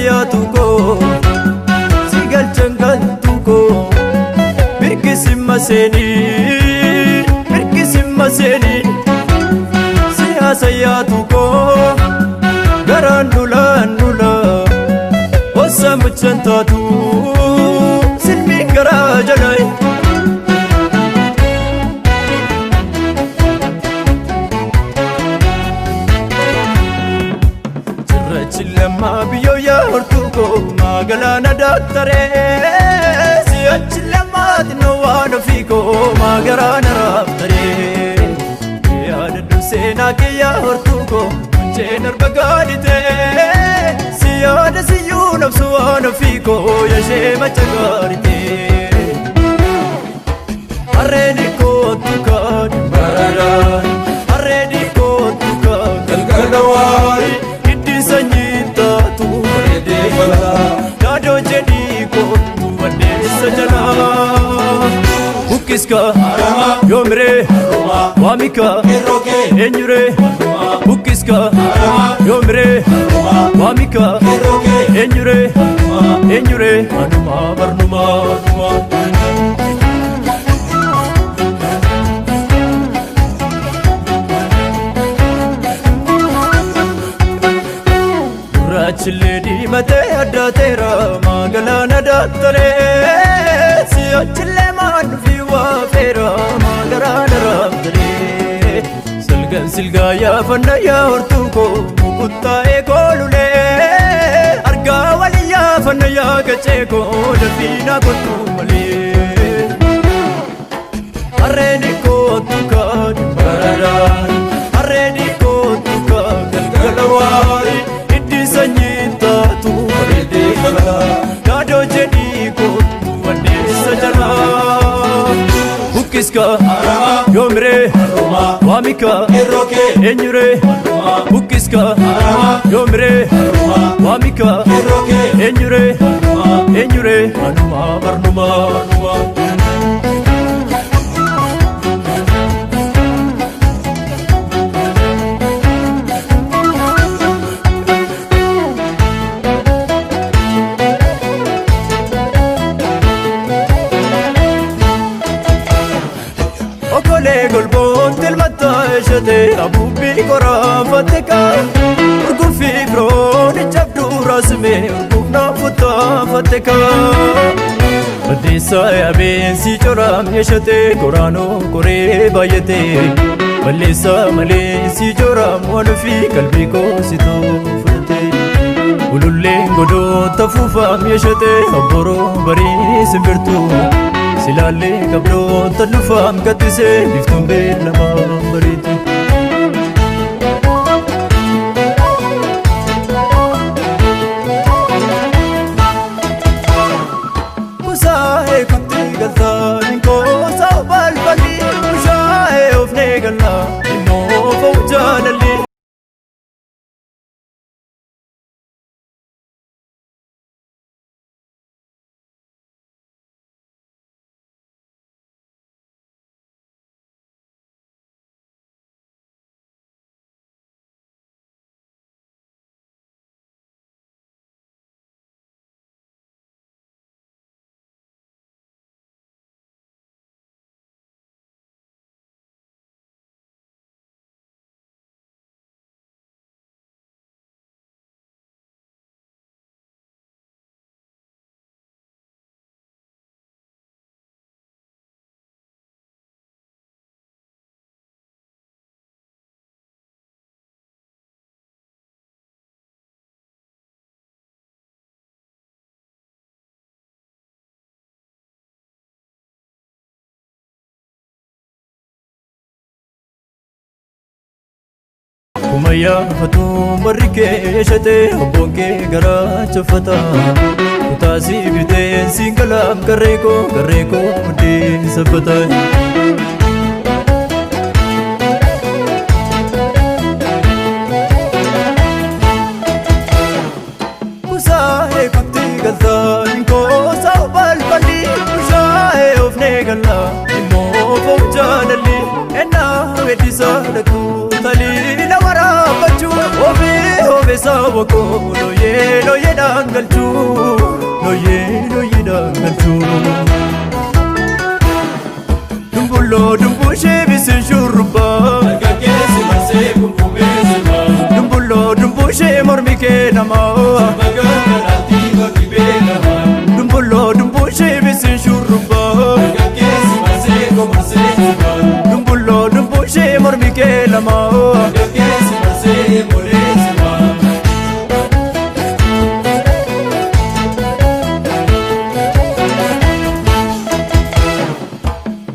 Yaatu koo si galchan galtu koo mirkisimma seenii mirkisimma seenii siyaasa yaatu koo garaan dulaan dula ossa muchan taatu silmiin garaa jalaa. Cirrachi lammaa biyyoo yaa hortuu koo maagalaana daaktaree si'achi lammaa xinnoo waan ofii koo maagaraana raabtaree yaadadhu seenaa kee yaa hortuu koo munceen arba gaaditee si yaada siyyuu nabsu waan ofii koo yashee macha gaaritee. Harreeni kootu kaadhi baradaan harreeni kootu kaadhi Galgala waari hiddi sanyii taatu bareedee galaa Daadoo jedhii kootu baddeessa jalaa. Bukkiska yoomiree waamika Erogee eenyuree bukkiska yoomiree waamika Erogee eenyuree eenyuree anumaa barnumaa anumaa. Gurraachillee diimatee addaateera maagalaana daaktaree si'achillee maan dhufii waafeera maagaraana raabtaree silgan silgaa yaafanna yaa hortuu koo mukuttaa'ee koolulee argaa walii yaafanna yaa gacee koo dafiinaa kottuu malee. Harreeni kootu kaadhi baradaan harreeni kootu kaadhi galgala waari hiddi sanyii taatu bareedee galaa daadoo jedhii kootu baddeessa jalaa. Bukkiska yoomiree waamika Erogee eenyuree bukkiska yoomiree waamika Erogee eenyuree eenyuree anumaa barnumaa anumaa. Okolee golboon tilmataa ishee abuubbii qoraafatte kaa urguffii biroon ijabduu raasumee urguuf naafuttaafatte kaa. Baddeessaa yaabeensi coraam yeeshatee koraanoo koree baay'atee balleessaa malee si coraam waan ofii qalbii koositoo fudhatee. Ululleen godoota fuufaam yeeshatee obboroo barii simbirtuu. Silaallee qabdoota lufaam kattisee biftuun beelamaa bariitu. Kusaa'ee kutti galtaa hinkoosaa balballi bushaa'ee ofnee galaa immoo fa'u jaalalli. Kuma yaafatu warri kee yeeshatee obboon kee garaa chaffata. Kutaasii bitee siin galaam garree koo garree koo muddeen saffata. Kusaa'ee kutti galtaa hinkoosaa balballi bushaa'ee ofnee galaa immoo fa'u jaalalli ennaa weeddisaa dhaquu taliila waraabbachuu ofii obeessaa boqoo looyee looyee dhaangalii. Dumbushee mormi kee namaa. Dumbulloo dumbushee bisiin shurrubbaa. Dumbulloo dumbushee mormi kee namaa.